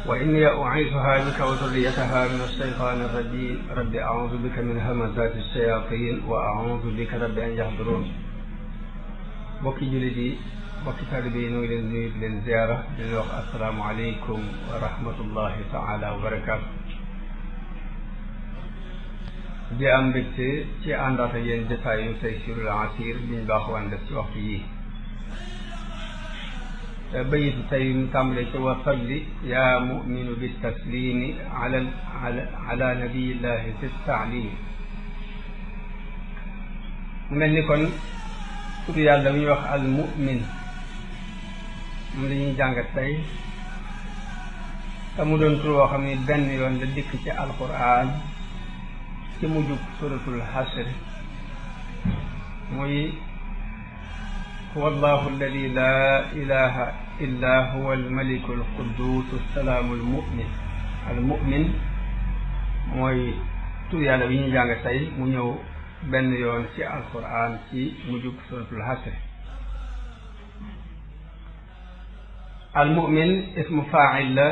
وإني أعيذها بك وذريتها من الشيطان الرجيم رب أعوذ بك من همزات الشياطين وأعوذ بك رب أن يحضرون. bokki jullit yi bokki taalibe yi ñu ngi leen nuyu di leen ziyaara di leen wax assalaamu aleykum wa rahmatullahi taala wa barakaatu. di am mbégte ci àndaat ak yéen jotaayu Taysiirul Asiir liñ baaxoon def ci waxtu yii. bayit tey mu tàmbalee ci wa salli yaa muminu bi taslimi ala nabiyillahi fi taalimi. mu mel ni kon tur yàlla bu ñuy wax al mu'min moom la ñuy jàngat tey te mu doon tur woo xam ne benn yoon la dikk ci alquran ci mujjug suratul hasr muy huwa allahu alladi laa ilaha illa huwa almaliku alquddus assalaamu almu'min. almu'min mooy tur yàlla bi ñuy jàngat tey mu ñëw benn yoon ci alquran ci mujjug suratul hasr. almu'min ismu faa'il la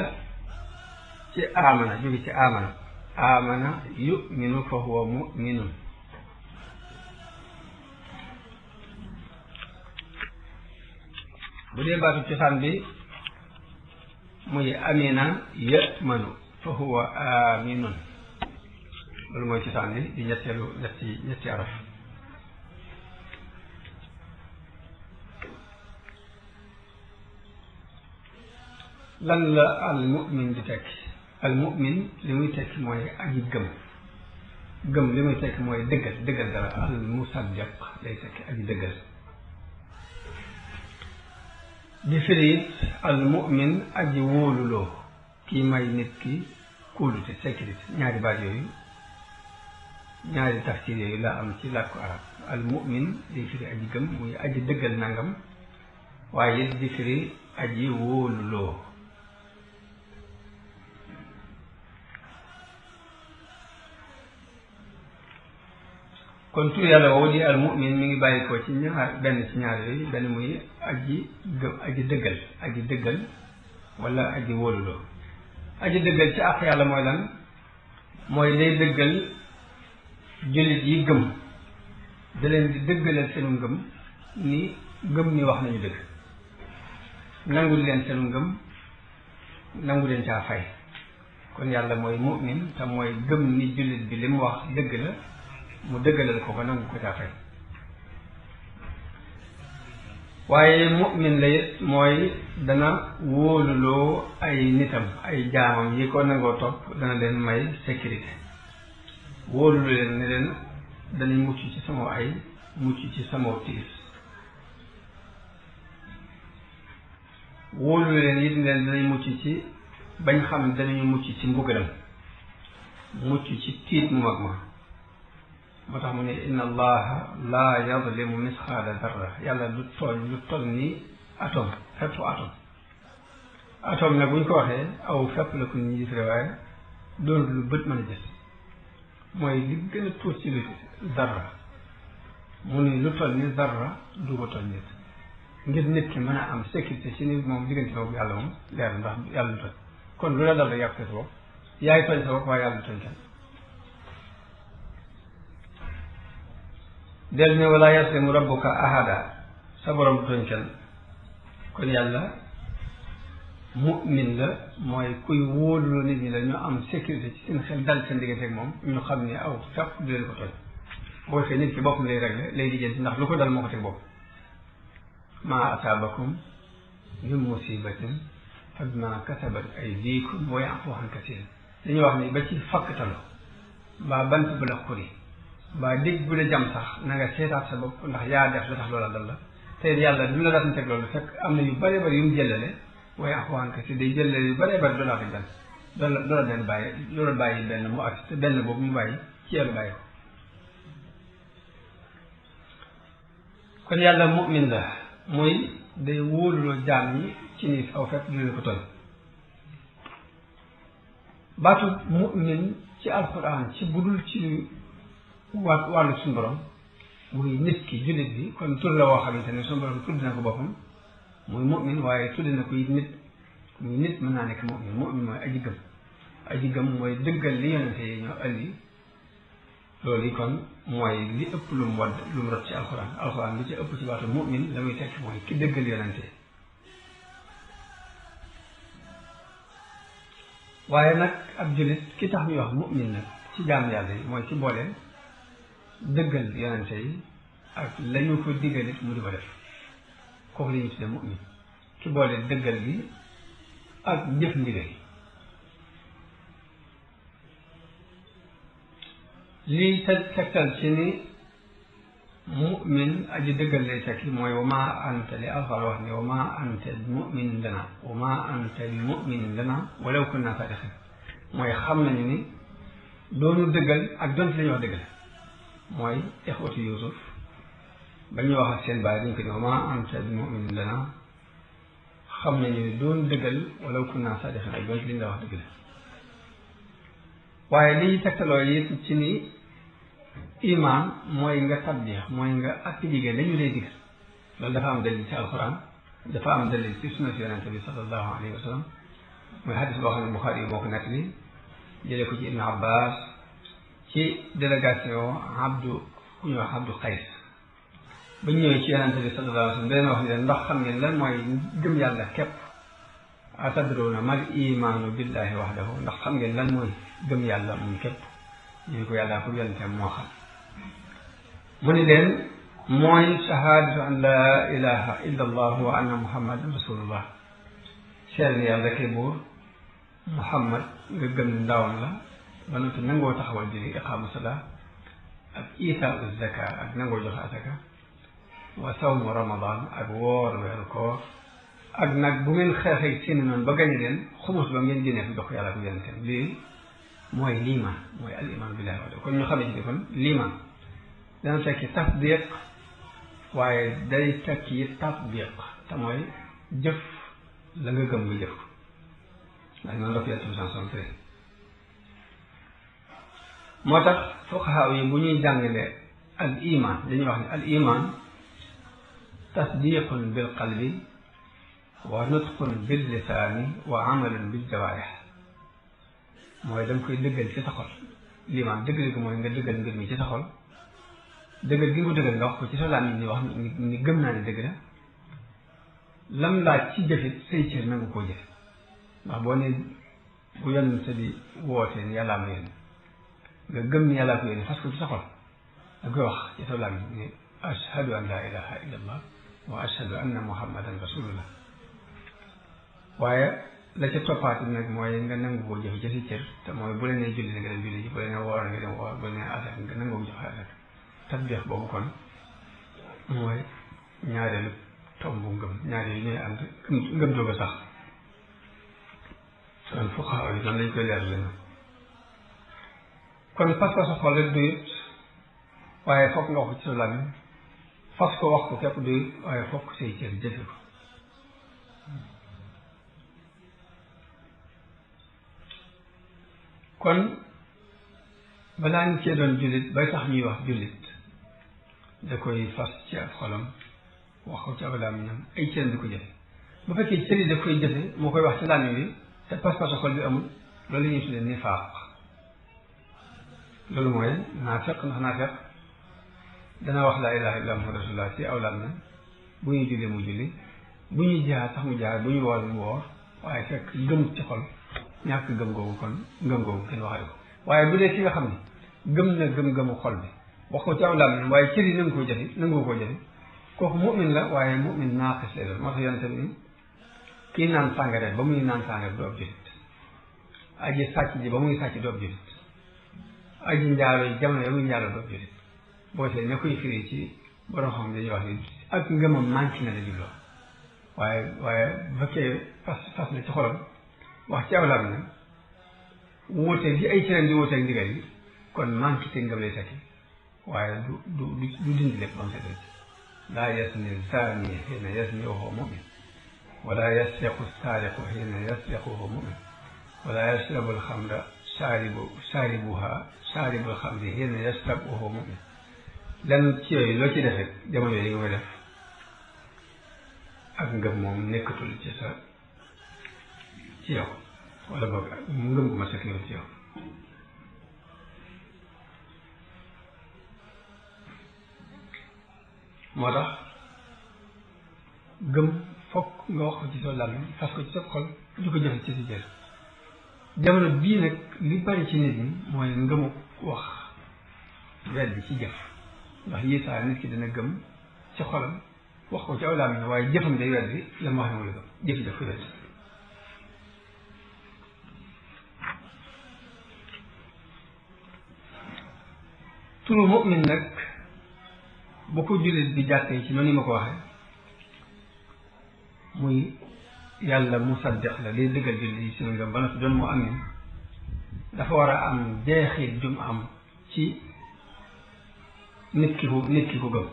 ci amana, jóge ci amana yu'minu fa huwa mu'minun. bu dee baatu cosaan bi muy amina ya'manu fa huwa aminun. loolu mooy cosaan bi di ñetti araf. lan la al mu'min di tekki? al mu'min li muy tekki mooy aji gëm li muy tekki mooy dëggal dara. al musaddiq lay tekki aji dëggal. di firi it al mu'min aji wóoluloo kii may nit ki kóolute sécurité. ñaari baat yooyu ñaari tafsir yooyu la am ci làkku arab. al mu'min di firi aji gëm muy aji dëggal nangam, waaye it di firi aji wóoluloo. kon tur yàlla woowu di al mu'min mi ngi bàyyi ko ci benn ci ñaar yooyu. benn muy aji gëm aji dëggal wala aji wóoluloo. aji dëggal ci àq yàlla mooy lan? mooy day dëggal jullit yi gëm, da leen di dëggalal seenu ngëm ni wax nañu dëgg, nangul leen seenu ngëm, nangu leen caa fay. kon yàlla mooy mu'min te mooy gëm ni jullit bi li mu wax dëgg la, mu dëggalal ko ba nangu ko caa fay. waaye mu'min la it mooy dana wóoluloo ay nitam, ay jaamam yi ko nangoo topp, dana leen may sécurité. wóolulu leen ne leen danañ mucc ci sama ay, mucc ci sama tiis. wóolulu leen it ne leen danañ mucc ci bañ xam danañu mucc ci mbugalam, mucc ci tiit mu mag ma. moo tax mu ne inna allaha laa yadlimu misqaala darra. yàlla du tooñ lu toll ni atome, feppu atome nag bu ñu ko waxee aw fepp la ko ñu gis rek, waaye doon lu bët mën a gis. mooy li gën a tuut ci lu darra. mu ne lu toll ni darra du ko toll nit, ngir nit ki mën a am sécurité ci nit moom diggante boobu yàlla moom leer ndax yàlla du tooñ. kon lu la dal rek yàq sa bopp, yaay tooñ sa bopp waaye yàlla du tooñ kenn. del ne wala yaslimu rabbuka ahada, sa borom du tooñ kenn. kon yàlla mu'min la, mooy kuy wóoluloo nit ñi la, ñu am sécurité ci seen xel dal seen diggante ak moom, ñu xam ne aw fekk du leen ko tooñ. boo fee nit ki boppam lay réglé, lay lijjanti ndax lu ko dal moo ko teg bopp. maa asaabakum min musibatin fa bimaa kasabat aydikum wa ya'fu an kasiir. dañuy wax ni ba ci fakkatalu mbaa bant bu la xuri mbaa dégg bu la jam sax na nga seetaat sa bopp ndax yaa def la tax loola dal la. te yàlla du la daan teg loolu fekk am na yu bëree bëri yu mu jëlale, waaye axwaan ka si day jëlale yu bëree bëri doolaa ko benn doola benn bàyyi loola bàyyi benn mu agsi te benn boobu mu bàyyi ci yàlla bàyyi ko. kon yàlla mu'min la, mooy day wóoluloo jaam yi ci ni aw fekk du leen ko tooñ baatu mu'min ci alquran ci budul ci wàllu suñu borom muy nit ki jullit bi kon tur la woo xamante ne suñu borom tudd na ko boppam muy mu'min waaye tudd na ko it nit muy nit mën naa nekk mu'min mu'min mooy aji gëm mooy dëggal li yonente yi ñoo andi loolu yi kon mooy li ëpp lu mu rot ci alxuraan li ci ëpp ci baatu mu'min la muy tekk mooy ki dëggal yonente waaye nag ab jullit ki tax ñuy wax mu'min nag ci jaam yàlla yi mooy ki boole dëggal yonente yi ak lañu ko diggalit mu di ko def kooku la ñuy tudde mu'min ki boole dëggal bi ak jëf ndigal lii tegtal ci ni mu'min aji dëggal lay tekki mooy wa maa anta li alxuraan wax ni wa maa anta bi mu'minin lana wa maa anta bi mu'minin lana walaw kunna saadiqin mooy xam nañu ni doonu dëggal ak donte la ñuy wax dëggal mooy ixwatu Yuusuf ba ñuy wax ak seen baay dañ ko ne wa maa anta bi mu'minin lana xam nañu ni doonu dëggal walaw kunna saadiqin ak donte li ñu la wax dëgg la waaye li ñu tegtaloo it ci ni iman mooy nga tabdix mooy nga appliquer la ñu lay digal loolu dafa am dalil ci alquran dafa am dalil ci sunna si yonente bi sallallahu alayhi wa sallam mooy xadis boo xam ne Buxaari yi moo ko nekk ni jëlee ko ci Ibn Abbas ci délégation ku ñuy wax Abdu Qays ba ñu ñëwee ci yonente bi sallallahu alayhi wa sallam da leen wax ni leen ndax xam ngeen lan mooy gëm yàlla képp atadruna mal imaanu billahi wahdahu ndax xam ngeen lan mooy gëm yàlla moom képp ñu ko yàllaa ko yonenteem moo xam mu ni leen mooy shahaadatu an laa ilaha illa allah wa anna muhammadan rasulullah seet ni yàlla kay buur muhammad nga gëm ni ndawam la ba noppi nangoo taxawal julli iqaamu salaa ak itaau zaka ak nangoo joxe asaka wa sawmu ramadan ak woor weeru koor ak nag bu ngeen xeexee seeni noonu ba gañe leen xumus ba ngeen génnee fi jox ko yàlla ko yonenteem lii mooy liimaan mooy al iman billahi wahdahu kon ñu xamee ci ni kon liimaan dana tekki tasdiq waaye day tekki tatbiq te mooy jëf la nga gëm nga jëf ko ndax noonu la ko yàlla sanson tëré moo tax fuqahaa yi bu ñuy jàngale al iman dañuy wax ne al iman tasdiqun bil qalbi wa nutqun bil lisaani wa amalun bil jawaarih mooy da nga koy dëggal ci sa xol liimaan dëggal gi mooy nga dëggal mbir mi ci sa xol dëggal gi nga ko dëggal nga wax ko ci sa làmmiñ ni wax ni gëm naa ne dëgg la lam laaj ci jëfit say cër na nga koo jëfe ndax boo ne bu yonent di wootee ni yàllaa ma yónni nga gëm ni yàllaa ko yónni fas ko ci sa xol da nga koy wax ci sa làmmiñ ni ashhadu an laa ilaha illa allah wa ashhadu anna muhammadan rasulullah waaye la ca toppaati nag mooy nga nangu koo jëfe ci sa cër te mooy bu la nee julli nga dem julli ji bu la nee woor nga dem woor bu la nee asak nga nangoo joxe asak tasbix boobu kon mooy ñaareelu tombu ngëm ñaar yooyu ñooy ànd ngëm jóg a sax kon fuqahaa yi noonu lañ koy leer leen kon fas ko sa xol rek doyut waaye fokk nga wax ko ci sa làmmiñ fas ko wax ko képp doyut waaye fokk say cër jëfe ko kon balaa ñu cee doon jullit bay tax ñuy wax jullit da koy fas ci ab xolam wax ko ci ab làmmiñam ay cëram di ko jëfe bu fekkee cër yi da koy jëfe moo koy wax ci làmmiñ bi te pas-pasu xol bi amul loolu la ñuy tuddee nifaaq loolu mooy naafeq ndax naafeq dana wax laa ilaha illa muhammadu rasulullah ci aw làmmiñam bu ñuy julli mu julli bu ñuy jihaad sax mu jihaad bu ñuy woor mu woor waaye fekk gëm ci xol ñàkk gëm googu kon ngëm googu kenn waxee ko waaye bu dee ki nga xam ne gëm na gëm-gëmu xol bi wax ko ci aw làmmiñ waaye cër yi nangu koo jëfe nangu koo jëfe kooku mu'min la waaye mu'min naaqis lay doon moo tax yonente bi kii naan sàngara ba muy naan sàngara du ab jullit aji sàcc ji ba muy sàcc du ab jullit aji njaalo yi jamono ya muy njaalo du ab jullit boo see ña koy firi ci borom xam dañuy wax ni ak ngëmam manqué na la jubloo waaye bu fekkee fas na ci xolam wax ci aw làmmiñ wuuteeg li ay cëram di wuuteeg ndigal yi kon manqué te ngëm lay tekki waaye du dindi lépp ba mu set laa yazni zaani hiina yazni wa huwa mu'min wala yasriqu saariqu xiina yasriquhu mu'min wala yashrabu alxamra saaribul xamri xiina yashrabuhu mu'min lenn ci yooyu loo ci defee jamono yi nga koy def ak ngëm moom nekkatul ci yow wala boog ngëm gu ma sëkk yow ci yow moo tax gëm fokk nga wax ko ci sa làmmiñ fas ko ci sa xol di ko jëfe ci sa jël jamono bii nag li bari ci nit ñi mooy ngëmu wax weddi ci jëf ndax yi saa nit ki dina gëm ci xolam wax ko ci aw làmmiñ waaye jëfam day weddi la ma wax ne mu la gëm jëfi daf ko weddi turu mu'min nag bu ko jullit bi jàppee ci noonu ma ko waxee muy yàlla musaddiq la liy dëggal jullit yi seen ngëm ba noppi doon mu amin dafa war a am jeexit jum am ci nit ki ko gëm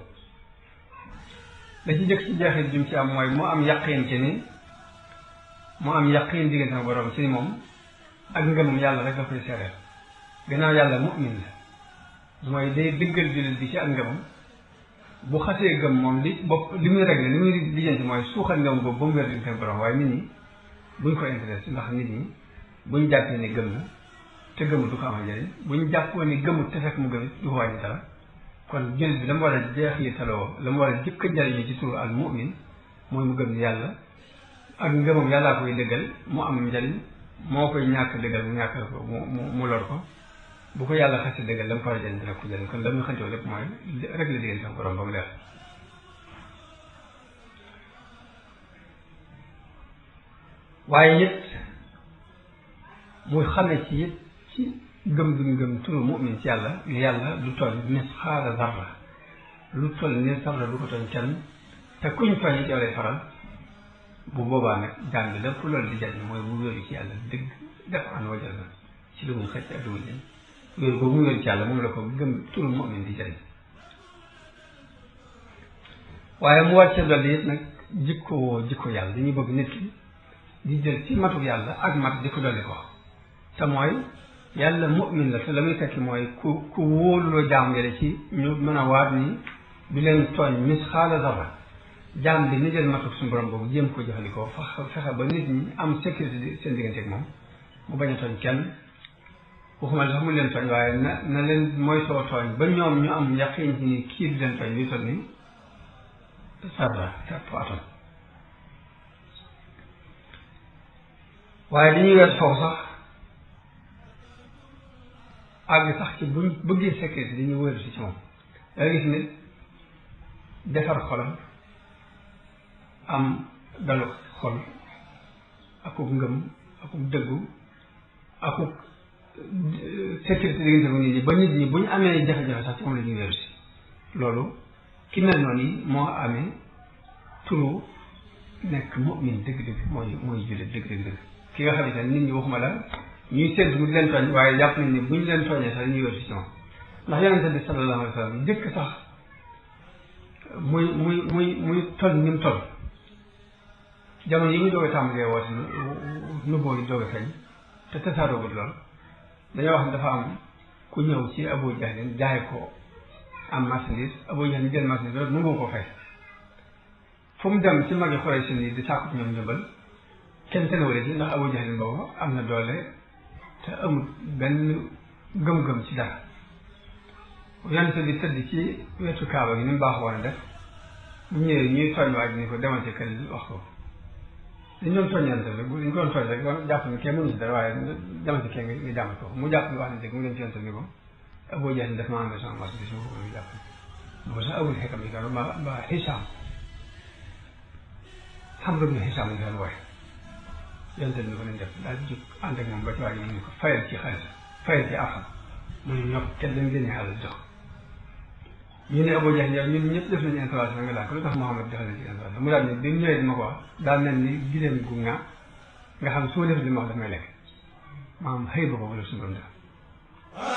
la ci jëkk ci jeexit jum ci am mooy mu am yaqin ci ni mu am yaqin diggante ak borom ci ni moom ak ngëmam yàlla rek la koy seereel gannaaw yàlla mu'min la mooy day dëggal jullit bi ci ak ngëmam bu xasee gëm moom li muy réglé li muy lijjanti mooy suuxal ngëm boobu ba mu wér diggante ak borom waaye nit ñi buñ ko intéressé ndax nit ñi buñ jàppee ni gëm na te gëmut du ko amal njëriñ buñ jàppoo ni gëmut te fekk mu gëmit du ko wàññi dara kon jullit bi la mu war a jeex yi taloo la mu war a jëkk a jariñu ci turu al mu'min mooy mu gëm ni yàlla ak ngëmam yàllaa koy dëggal mu am njëriñ moo koy ñàkk dëggal mu ñàkkal ko mu lor ko bu ko yàlla xasee dëggal la mu ko war a jëriñ dina ko jëriñ kon la muy xëccoo lépp mooy rek la diggante ak borom ba mu leer waaye it muy xame ci it ci gëm bi gëm turu mu'min ci yàlla ni yàlla du toll misqaala zarra lu toll ni zarra du ko tooñ kenn te kuñ tooñ it yow lay faral bu boobaa nag jàng bi lépp loolu di jariñ mooy bu wéeru ci yàlla dëgg def an wajal na ci lu muy xëcc ak lu muy jëriñ wéeru boobu mu wéeru ci yàlla moom la ko gëm turu mu'min di jariñ waaye mu war ca dolli it nag jikko yàlla dañuy bëgg nit ki di jël ci matuk yàlla ak mat di ko dolli ko te mooy yàlla mu'min la te la muy tekki mooy ku wóoluloo jaam yàlla ci ñu mën a waat ni du leen tooñ misqaala zarra jaam bi ni jël matuk suñu borom boobu jéem ko jëfandikoo fexe ba nit ñi am sécurité seen diggante ak moom mu bañ a tooñ kenn waxuma la sax mu leen tooñ waaye na leen mooy soo tooñ ba ñoom ñu am yaqin ci ni kii du leen tooñ luy toll ni sarra tepp atom waaye dañuy wees foofu sax àgg sax ci buñ bëggee sécurité dañuy wëru si ci moom da gis ne defar xolam am dalu xol akuk ngëm akuk dëggu akuk sécurité diggante bu nit ñi ba nit ñi bu ñu amee jafe-jafe sax ci moom la ñuy wéeru si loolu ki mel noonu yi moo amee turu nekk mu'min dëgg-dëgg mooy jullit dëgg-dëgg ki nga xamante ne nit ñi waxuma la ñuy séntu mu di leen tooñ waaye jàpp nañ ni bu ñu leen tooñee sax dañuy wéeru si moom ndax yonente bi sallallahu alayhi wa sallam jëkk sax muy toll ni mu toll jamono yi muy doog a tàmbalee woote nubboo yi doog a feeñ te tasaaroogut lool dañoo wax ne dafa am ku ñëw ci Abu Jahlin jaay ko am marchandise Abu Jahlin jël marchandise loolu mu ngi ko fay fu mu dem ci magi Xuraysh yi di sàkku ñoom njëbal kenn tenewale ci ndax Abu Jahlin boobu am na doole te amul benn gëm-gëm ci dara yonente bi tëdd ci wetu kaaba gi ni mu baax woon a def bu ñëwee ñuy tooñ waaj ni ko demal ci kër wax ko dañ doon tooñante rek dañ ko doon tooñ rek jàpp ni kenn mënu si dara waaye demal ci kee nga jàmm ko mu jàpp ni wax ne dëgg mu dem ci yonente ni ko Abu Jahl def ma amee sama marchandise ma ko ñu jàpp boobu sax awul xekkam yi kan ba Hisaam xam nga Hisaam lañ doon wooye yonente ni ko nañ def daal di jóg ànd ak moom ba ci waa ji mu ni ko fayal ci xaalis fayal ci afam mu ne ñoom kenn dañ génne xaalis jox ñu ne Abu Jahl ñun ñëpp def nañu intervention nga laaj ko lu tax Muhammad defal na ci intervention mu daal ne bi mu ñëwee di ma ko wax daal mel ni gileem gu nga xam su ma def li ma wax daf may lekk maanaam xëy ba boobu la suñu borom def